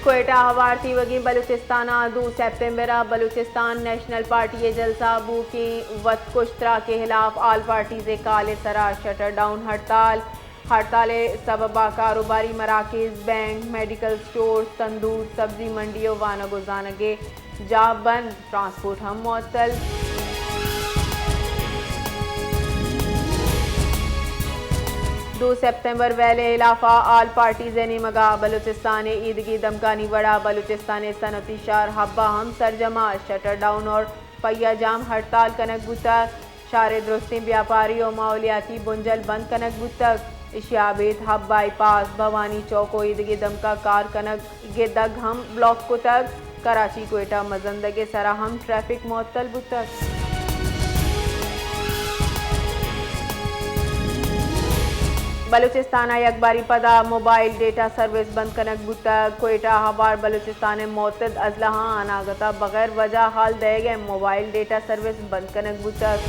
کوئٹہ، ہوار تیوگیں بلوچستان ءَ دو سپتمبر ءَ بلوچستان نیشنل پارٹی ءِ جلسہ، بوکیں وت کش تراک ءِ ہلاف آل پارٹیز ءِ کال ءِ سرا شٹر ڈاؤن ہڑتال۔ ہڑتال ءِ سبب ءَ کاروباری مراکز، بینک، میڈیکل سٹورز، تندور، سبزی منڈی ءُ وانگ ءُ زانگ ءِ جاہ بند، ٹرانسپورٹ ہم معطل۔ دو سپتمبر ویل ءِ ہلاف ءَ آل پارٹیز ءِ نیمگ ءَ بلوچستان ءِ ایدگہ دمگانی وڑا بلوچستان ءِ صنعتی شہر حب ءَ ہم سرجم ءَ شٹر ڈاؤن اور پہیہ جام ہڑتال کنگ بوتگ۔ شہر ءِ درستیں بیاپاری ءُ ماحولیاتی بنجل بند کنگ بوتگ۔ ایشی ءَ ابید حب بائی پاس، بھوانی چوک ءُ ایدگہ دمگ ءَ کار کنگ ءِ دگ ہم بلاک کتگ۔ کراچی کوئٹہ مزن دگ ءِ سرا ہم ٹریفک معطل بوتگ۔ بلوچستان ءَ یک باری پدا موبائل ڈیٹا سروس بند کنگ بوتگ۔ کوئٹہ، ہوار بلوچستان ءِ معتد اضلاعاں اناگت ءَ بغیر وجہ حال دئیگ ءِ موبائل ڈیٹا سروس بند کنگ بوتگ۔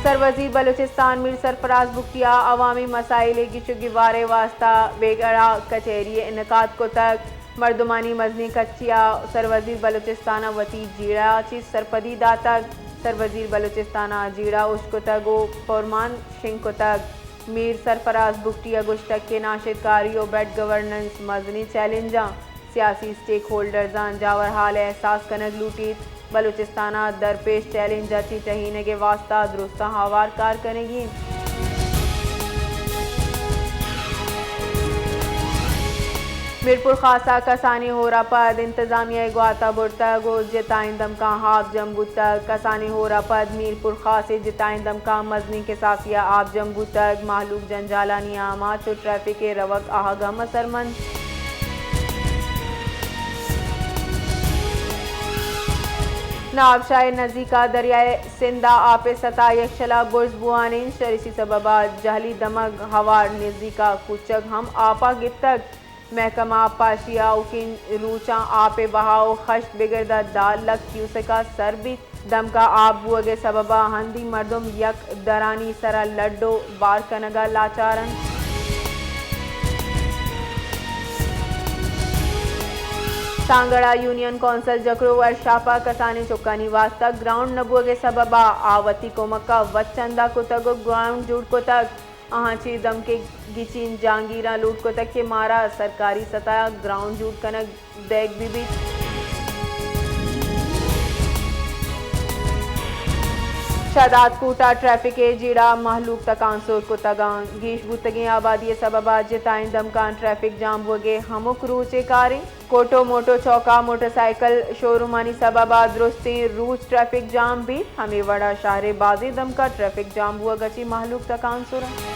سروزیر بلوچستان میر سرفراز بگٹی ءَ عوامی مسائل ءِ گچ ءُ گیوار ءِ واستہ بیگڑا کچہری انعقاد کتگ۔ مردمانی مزنیں کچے ءَ سروزیر بلوچستان ءَ وتی جیڑہ ءَ چہ سرپدی داتگ۔ سروزیر بلوچستان ءَ جیڑہ اشکتگ ءُ پرمان شنگ کتگ۔ میر سرفراز بگٹی ءَ گوشتگ کہ ناشرکاری ءُ بیڈ گورننس مزنیں چیلنجاں، سیاسی اسٹیک ہولڈرزاں جاور حال ءِ احساس کنگ لوٹیت۔ بلوچستان ءَ درپیش چیلنج ءَ چہ ٹہینگ ءِ واستہ درستاں ہوار کار کنگی انت۔ میرپورخاص ءَ کسانیں ہور ءَ پد انتظامیہ ءِ گوات ءَ برتگ ءُ جتائیں دمگاں آپ جم بوتگ۔ کسانیں ہور ءَ پد میرپورخاص ءِ جتائیں دمگاں مزنیں کساسے ءَ آپ جم بوتگ۔ مہلوک جنجالانی آماچ ءُ ٹریفک ءِ روگ آہگ ہم اثرمند۔ نوابشاہ ءِ نزیک ءَ دریائے سندھ ءَ آپ ءِ سطح یکشل ءَ برز بوان انت، شریشی سبب ءَ جہلی دمگ ہوار نزیک ءَ کوچگ ہم آپ ءَ گپتگ۔ محکمہ آبپاشی ءَ آؤکیں روچاں آپ ءِ بہا ءُ خشت بگر داں دہ لکھ کیوسک ءَ سر بیت۔ دمگ ءَ آپ بوگ ءِ سبب ءَ ہندی مردم یک درانی سرا لڈ ءُ بار کنگ ءَ لاچار انت۔ سانگڑ ءَ یونین کونسل جکڑو ورکشاپ ءَ کسانیں چکانی واستہ گراؤنڈ نہ بوگ ءِ سبب ءَ آ وتی کمک ءَ وت چندہ کتگ ءُ گراؤنڈ جوڑ کتگ۔ آہاں چہ دمگ ءِ گچین جہانگیراں لوٹ کتگ کہ مارا سرکاری سطح ءَ گراؤنڈ جوڑ کنگ دئیگ بہ بیت۔ شہداد کوٹ ءَ ٹریفک ءِ جیڑہ مہلوک تکانسر کتگ انت۔ گیش بوتگیں آبادی ءِ سبب ءَ جتائیں دمگاں ٹریفک جام بوگ ءِ ہمک روچ ءِ کار انت۔ کوٹو موٹو چوک ءَ موٹر سائیکل شورومانی سبب ءَ درستیں روچ ٹریفک جام بیت۔ ہمے وڑ ءَ شہر ءِ بازیں دمگ ءَ ٹریفک جام بوگ ءَ چہ مہلوک تکانسر انت۔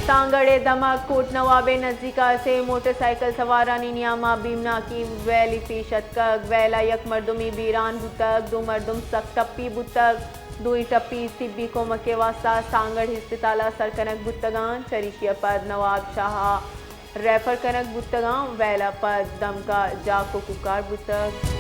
سانگڑ ءِ دمگ کوٹ نواب ءِ نزیک ءَ سے موٹر سائیکل سوارانی نیام ءَ بیمناکیں ویلے پیش اتکگ۔ ویل ءَ یک مردمے بیران بوتگ، دو مردم سک ٹپی بوتگ۔ دوئیں ٹپی طبی کمک ءِ واستہ سانگڑ ہسپتال ءَ سر کنگ بوتگ انت۔ چریشی ءَ پد نواب شاہ ءَ ریفر کنگ بوتگ انت۔ ویل ءَ پد دمگ ءَ جاک ءُ کوکار بوتگ۔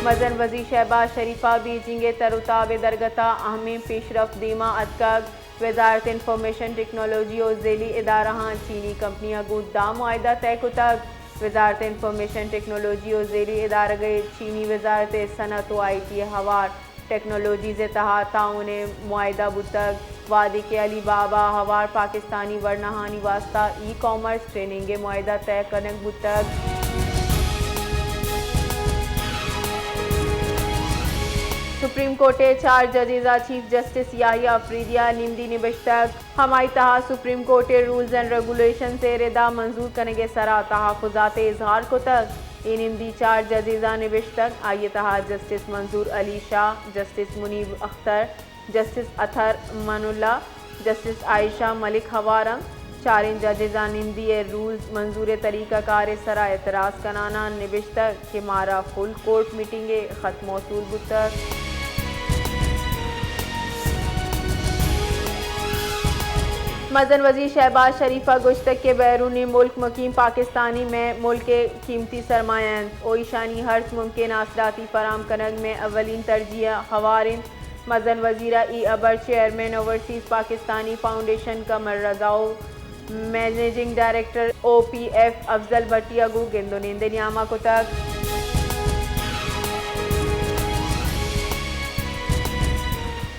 مزن وزیر شہباز شریف ءَ بیجنگ ءِ تر ءُ تاب ءِ درگت ءَ اہمیں پیشرفت دیما اتکگ۔ وزارت انفارمیشن ٹیکنالوجی ءُ ذیلی ادارہاں چینی کمپنیاں گوں دہ معاہدہ طے کتگ۔ وزارت انفارمیشن ٹیکنالوجی ءُ ذیلی ادارگ ءِ چینی وزارت ءِ صنعت ءُ آئی ٹی ءِ ہوار ٹیکنالوجیز ءِ تہا تعاون ءِ معاہدہ بوتگ، وہدے کہ علی بابا ءِ ہوار پاکستانی ورناہانی واستہ ای کامرس ٹریننگ ءِ معاہدہ طے کنگ بوتگ۔ سپریم کورٹ ءِ چار ججز ءَ چیف جسٹس یاحیہ آفریدی ءَ نمدی نبشتگ۔ ہمائی تہا سپریم کورٹ ءِ رولز اینڈ ریگولیشنز ءِ ردا منظور کنگ ءِ سرا تحفظات ءِ اظہار کتگ۔ اے نمدی چار ججز ءَ نبشتگ۔ آئی ءِ تہا جسٹس منظور علی شاہ، جسٹس منیب اختر، جسٹس اطہر امان اللہ، جسٹس عائشہ ملک ہوار انت۔ چاریں ججز ءَ نمدی ءِ رولز منظور ءِ طریقہ کار ءِ سرا اعتراض کنان ءَ نبشتگ کہ مارا فل کورٹ میٹنگ ءِ خط موصول بوتگ۔ مزن وزیر شہباز شریف ء گوشتگ کہ بیرونی ملک مقیم پاکستانی مئے ملک ء قیمتی سرمایہ انت و ایشانی ہرچ ممکن آسراتی فراہم کنگ مئے اولین ترجیح ء ہوار انت۔ مزن وزیر ء اے ہبر چیئرمین اوورسیز پاکستانی فاؤنڈیشن قمر رضا و منیجنگ ڈائریکٹر او پی ایف افضل بھٹی ء گوں گند و نند ء نیام ء کتگ۔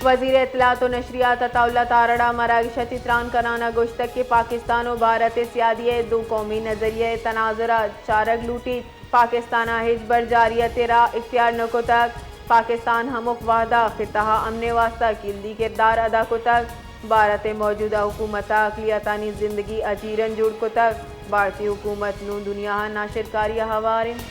وزیر اطلاعات و نشریات عطاء اللہ تارڑ ء مراگش ء چہ تران کنان ء گوشتگ کہ پاکستان و بھارت ء سیادی ء دو قومی نظریہ ء تناظر ء چارگ لوٹیت۔ پاکستان ء ہچبر جارحیت ء راہ اختیار نہ کتگ۔ پاکستان ہمک وھد ء خطہ ء امن ء واستہ کلدی کردار ادا کتگ۔ بھارت ء موجودہ حکومت ء اقلیتانی زندگی اجیرن جوڑ کتگ۔ بھارتی حکومت نوں دنیا ء ناشرکاری ء ہوار انت۔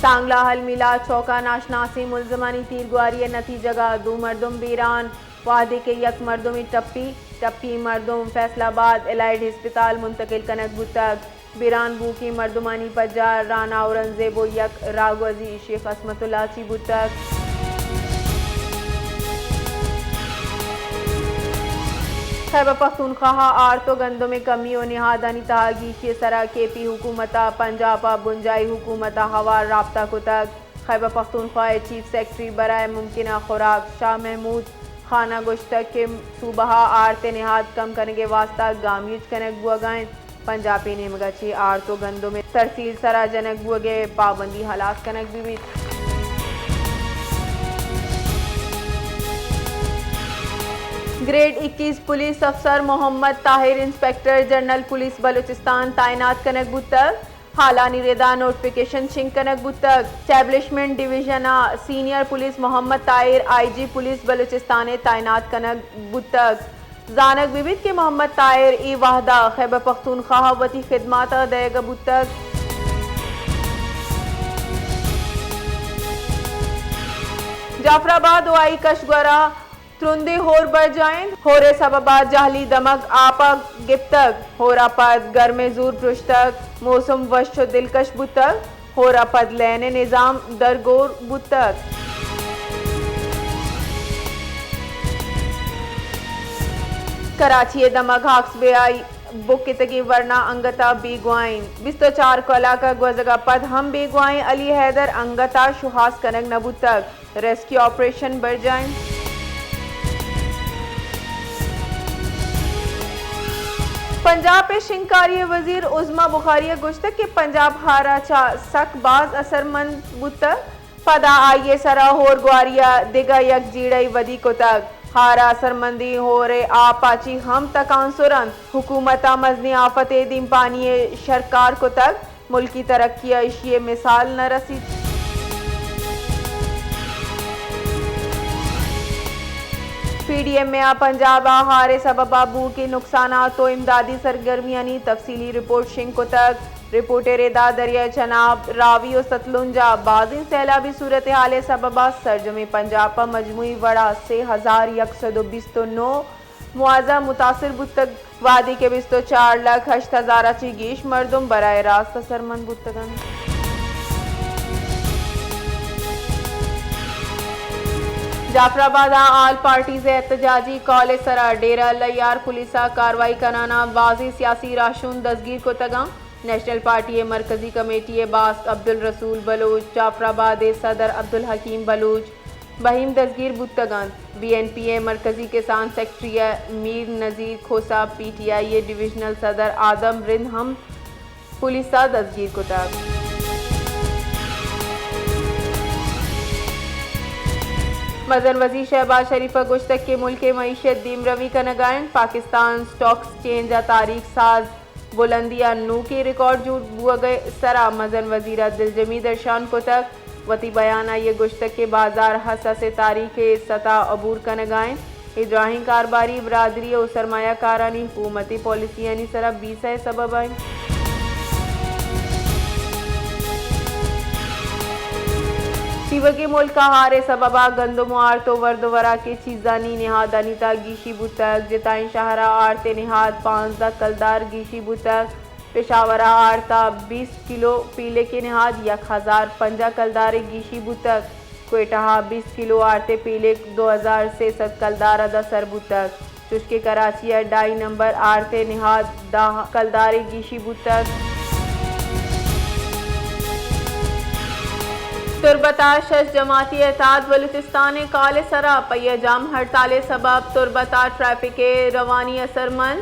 سانگلا ہل میلاد چوک ء ناشناسیں ملزمانی تیرگواری ء نتیجگ ء دو مردم بیران۔ وہدے کہ یک مردمے ٹپی، ٹپی مردم فیصل آباد الائیڈ ہسپتال منتقل کنگ بوتگ۔ بیران بوکیں مردمانی پجار رانا اورنگزیب و یک راگوزی شیخ عصمت اللہ چی بوتگ۔ خیبر پختونخواہ ء آرت و گندم ء کمی و نہادانی تہا گیشی ء سرا کے پی حکومت ء پنجاب ء بنجاہی حکومت ء ہوار رابطہ کتگ۔ خیبر پختونخوا ء چیف سیکرٹری برائے ممکنہ خوراک شاہ محمود خان ء گوشتگ کہ صوبہ ء آرت ء نہاد کم کنگ ء واستہ گامیج کنگ بوگ ء انت۔ پنجاپ ء نیمگ ء چہ آرت و گندم ء ترسیل سرا جنگ بوگ ء پابندی ہلاس کنگ بہ بیت۔ گریڈ اکیس پولیس افسر Muhammad Tahir inspector general police Balochistan تعینات کنگ بوتگ۔ ہالانی ردا نوٹیفکیشن شنگ کنگ بوتگ۔ اسٹیبلشمنٹ ڈویژن ء senior police Muhammad Tahir I G police Balochistan ء تعینات کنگ بوتگ۔ زانگ بہ بیت کہ محمد طاہر اے وہدا خیبر پختونخواہ ء وتی خدمات ء دئیگ ء بوتگ۔ جعفر آباد ہوائی کشگورا ترندیں ہور برجاہ انت۔ ہور ء سبب ء جہلی دمگ آپ ء گپتگ۔ ہور ء پد گرمیں زور پرشتگ۔ موسم وش و دلکش بوتگ۔ ہور ء پد لین ء نظام درگور بوتگ۔ کراچی ء دمگ ہاکس بے ء بکتگیں ورنا انگت ء بیگواہ انت۔ بیست و چار کلاک ء گوزگ ء پد ہم بیگواہیں علی حیدر انگت ء شوہاز کنگ نہ بوتگ۔ ریسکیو آپریشن برجاہ انت۔ پنجاب ء شنگکاری ء وزیر عظمی بخاری ء گوشتگ کہ پنجاب ہار ء چہ سک باز اثرمند بوتگ، پدا آئی ء سرا ہور گواری ء دگہ یک جیڑہ ء ودی کتگ۔ ہار ء اثرمندیں ہور ء آپ ء چہ ہم تکانسر انت۔ حکومت ء مزنیں آفت ء دیمپانی ء شرکار کتگ۔ ملکی ترقی ء ایشی ء مثال نہ رسیت۔ پی ڈی ایم اے ء پنجاب ء ہار ء سبب ء بوھوکیں نقصانات و امدادی سرگرمیانی تفصیلی رپورٹ شنگ کتگ۔ رپورٹ ء ردا دریائے چناب، راوی و ستلنج ء بازیں سیلابی صورتحال ء سبب ء سرجمیں پنجاب ء مجموعی وڑ ء سے ہزار یک سد و بیست و نو موضع متاثر بوتگ، وہدے کہ بیست و چار لکھ ہشت ہزار ء چہ گیش مردم براہ راست اثرمند بوتگ انت۔ جعفر آباد ء آل پارٹیز ء احتجاجی کال ء سرا ڈیرہ اللہ یار پولیس ء کاروائی کنان ء بازیں سیاسی راہشون دزگیر کتگ انت۔ نیشنل پارٹی ء مرکزی کمیٹی ء باسک عبدالرسول بلوچ، جعفر آباد ء صدر عبدالحکیم بلوچ، بہیم دزگیر بوتگ انت۔ بی این پی ء مرکزی کسان سیکرٹری ء میر نذیر کھوسہ، پی ٹی آئی ء ڈویژنل صدر آدم رند ہم پولیس ء دزگیر کتگ۔ مزن وزیر شہباز شریف ء گوشتگ کہ ملک ء معیشت دیمروی کنگ ء انت، پاکستان سٹاک ایکسچینج ء تاریخ ساز بلندی ء نوکیں ریکارڈ جوڑ بوگ ء سرا مزن وزیر ء دلجمی درشان کتگ۔ وتی بیان ء آئی ء گوشتگ کہ بازار حساس ء تاریخ ء سطح ء عبور کنگ ء انت۔ اے دراہیں کارباری برادری ء سرمایہ کارانی حکومتی پالیسیانی سرا بیسہ ء سبب ء انت۔ تیوگیں ملک ء ہار ء سبب ء گندم و آرت و ورد و وراکیں چیزانی نہادانی تہ گیشی بوتگ۔ جتائیں شہر ء آرت ء نہاد پانزدہ کلدار گیشی بوتگ۔ پشاور ء آرت ء بیست کلو پیلک ء نہاد یک ہزار پنجاہ کلدار ء گیشی بوتگ۔ کوئٹہ ءَ بیست کلو آرت ءِ پیلک دو ہزار سے سد کلدار ءَ داں سر بوتگ، چوشکہ کراچی ءَ ڈائی نمبر آرت ءِ نہاد دہ کلدارے گیشی بوتگ۔ تربت ءَ شش جماعتی اتحاد بلوچستان ءِ کال ءِ سرا پہیہ جام ہڑتال ءِ سبب تربت ءَ ٹریفک ءِ روانی اثرمند،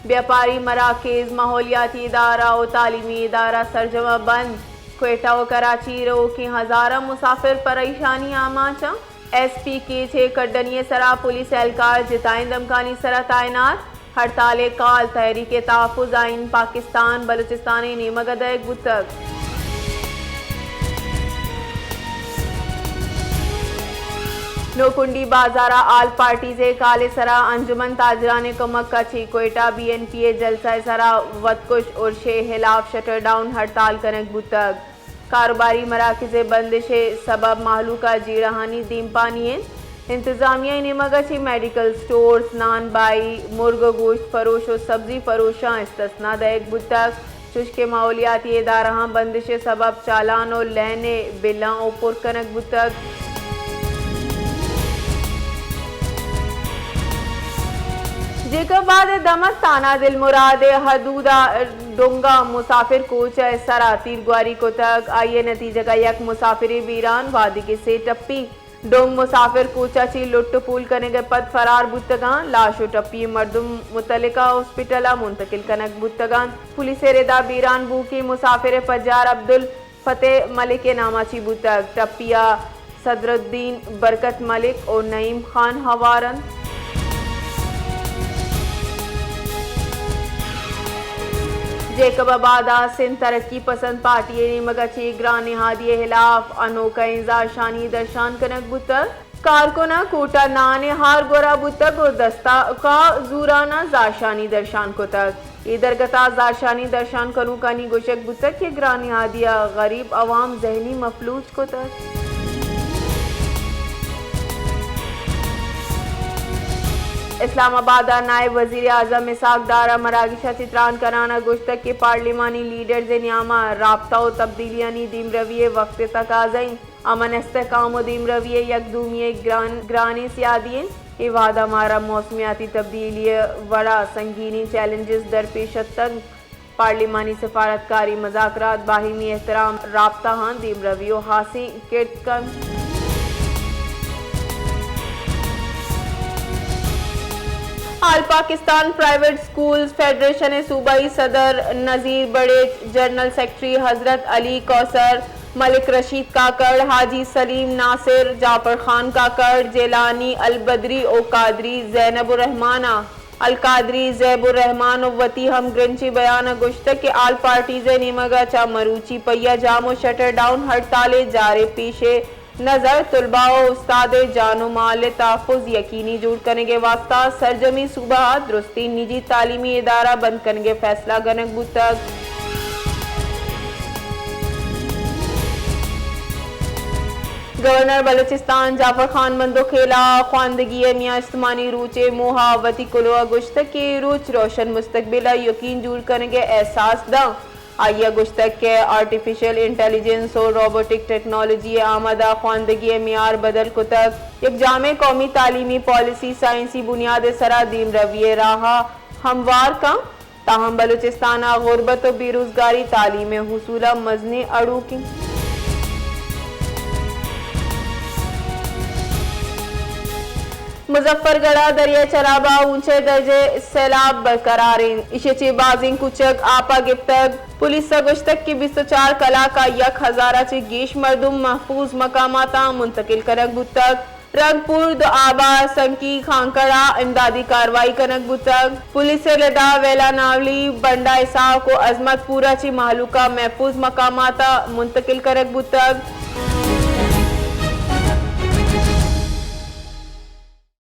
بیاپاری مراکز، ماحولیاتی ادارہ و تعلیمی ادارہ سرجم ءَ بند۔ کوئٹہ و کراچی روکیں ہزاراں مسافر پریشانی آماچ اَنت۔ ایس پی کیچ ءِ کڈنی ءِ سرا پولیس اہلکار جتائیں دمکانی سرا تعینات۔ ہڑتال ءِ کال تحریک تحفظ آئین پاکستان بلوچستان ءِ نیمگ ءَ دئیگ بوتگ۔ نوکنڈی بازار ءَ آل پارٹیز ءِ کال ءِ سرا انجمن تاجران ءِ کمک ءَ چہ کوئٹہ بی این پی ءِ جلسہ ءِ سرا وتکش ارش ءِ ہلاف شٹر ڈاؤن ہڑتال کنگ بوتگ۔ کاروباری مراکز ءِ بندش ءِ سبب مہلوک ءَ جیڑہانی دیمپانی اِنت۔ انتظامیہ ءِ نیمگ ءَ چہ میڈیکل سٹورز، نان بائی، مرگ ءُ گوشت فروش ءُ سبزی فروشاں استثنا دئیگ بوتگ، چوشکہ ماحولیاتی ادارہاں بندش ءِ سبب چالان ءُ لین ءِ بلاں اوپر کنگ بوتگ۔ جیکب آباد ءِ دمگ تھانہ دلمراد ءِ حدود ءَ ڈونگ ءَ مسافر کوچ ءِ سرا تیرگواری کتگ، آئی ءِ نتیجگ ءَ یک مسافرے بیران، وھدیکہ سے ٹپی۔ ڈونگ مسافر کوچ ءَ چہ لٹ ءُ پول کنگ ءَ پد فرار بوتگ اَنت۔ لاش ءُ ٹپی مردم متعلقہ ہاسپٹل ءَ منتقل کنگ بوتگ اَنت۔ پولیس ءِ رد ءَ بیران بوھوکیں مسافر ءِ پجار عبدالفتح ملک ءِ نام ءَ چہ بوتگ۔ ٹپی ءَ صدرالدین، برکت ملک ءُ نعیم خان ہوار اَنت۔ جیکب آباد ءَ سندھ ترقی پسند پارٹی ءِ نیمگ ءَ چہ گران نہادی ءِ ہلاف انوکھیں زہرشانی درشان کنگ بوتگ۔ کارکناں کوٹہ نان ءِ ہار گورا بوتگ ءُ دستک ءَ زوراناں زہرشانی درشان کتگ۔ اے درگت ءَ زہرشانی درشان کنوکانی گوشگ بوتگ کہ گران نہادی ءَ غریب عوام ذہنی مفلوج کتگ۔ اسلام آباد ءَ نائب وزیر اعظم اسحاق ڈار ءَ مراگش ءَ چہ تران کنان ءَ گوشتگ کہ پارلیمانی لیڈرز ءِ نیام ءَ رابطہ ءُ تبدیلیانی دیمروی ءِ وقت ءِ تقاضہ اِنت۔ امن، استحکام ءُ دیمروی ءِ یک دومی ءِ گران، گرانیں سیادی اِنت۔ اے وہد ءَ مارا موسمیاتی تبدیلی ءِ وڑ ءَ سنگینیں چیلنجز درپیش اتگ۔ پارلیمانی سفارتکاری مذاکرات باہمی احترام، رابطہ آں دیمروی ءُ ہاسیں کرد کنت۔ آل پاکستان پرائیویٹ اسکولز فیڈریشن ءِ صوبائی صدر نذیر بڑیچ، جنرل سیکرٹری حضرت علی کوثر، ملک رشید کاکڑ، حاجی سلیم ناصر، جعفر خان کاکڑ، جیلانی البدری ءُ قادری زینب الرحمان ءَ القادری زیب الرحمان ءَ وتی ہمگرنچیں بیان ءَ گوشتگ کہ آل پارٹیز ءِ نیمگ ءَ چہ مروچی پہیہ جام ءُ شٹر ڈاؤن ہڑتال ءِ جار ءِ پیش نظر طلباء ءُ استاد ءِ جان ءُ مال ءِ تحفظ یقینی جوڑ کنگ ءِ واستہ سرجمیں صوبہ ءَ درستیں نجی تعلیمی ادارہ بند کنگ ءِ فیصلہ گنگ بوتگ۔ گورنر بلوچستان جعفر خان بندوخیل ءَ خواندگی ءِ میان استمانی روچ ءِ موہ ءَ وتی کلوہ ءَ گوشتگ کہ اے روچ روشن مستقبل ءِ یقین جوڑ کنگ ءِ احساس داں۔ آئی ءَ گوشتگ کہ آرٹیفیشل انٹیلیجنس ءُ روبوٹک ٹیکنالوجی ءِ آمد ءَ خواندگی ءِ معیار بدل کتگ، یک جامع قومی تعلیمی پالیسی سائنسی بنیاد ءِ سرا دیمروی ءِ راہ ءَ ہموار کنت۔ تاہم بلوچستان ءَ غربت ءُ بے روزگاری تعلیم ءِ حصول ءَ مزنیں اڑوک اِنت۔ مظفر گڑھ ءَ دریائے چراب ءَ اونچیں درجہ ءِ سیلاب برقرار اِنت۔ ایشی ءَ چہ بازیں کوچگ آپ ءَ گپتگ۔ پولیس ءَ گوشتگ کہ بیست ءُ چار کلاک ءَ یک ہزار ءَ چہ گیش مردم محفوظ مقاماتاں منتقل کنگ بوتگ۔ رنگ پور، دوآبہ، سنکی، خانکڑ ءَ امدادی کاروائی کنگ بوتگ۔ پولیس ءِ رد ءَ ویلا ناولی، بنڈا اسحاق ءُ عظمت پور ءَ چہ مہلوک ءَ محفوظ مقامات ءَ منتقل کنگ بوتگ۔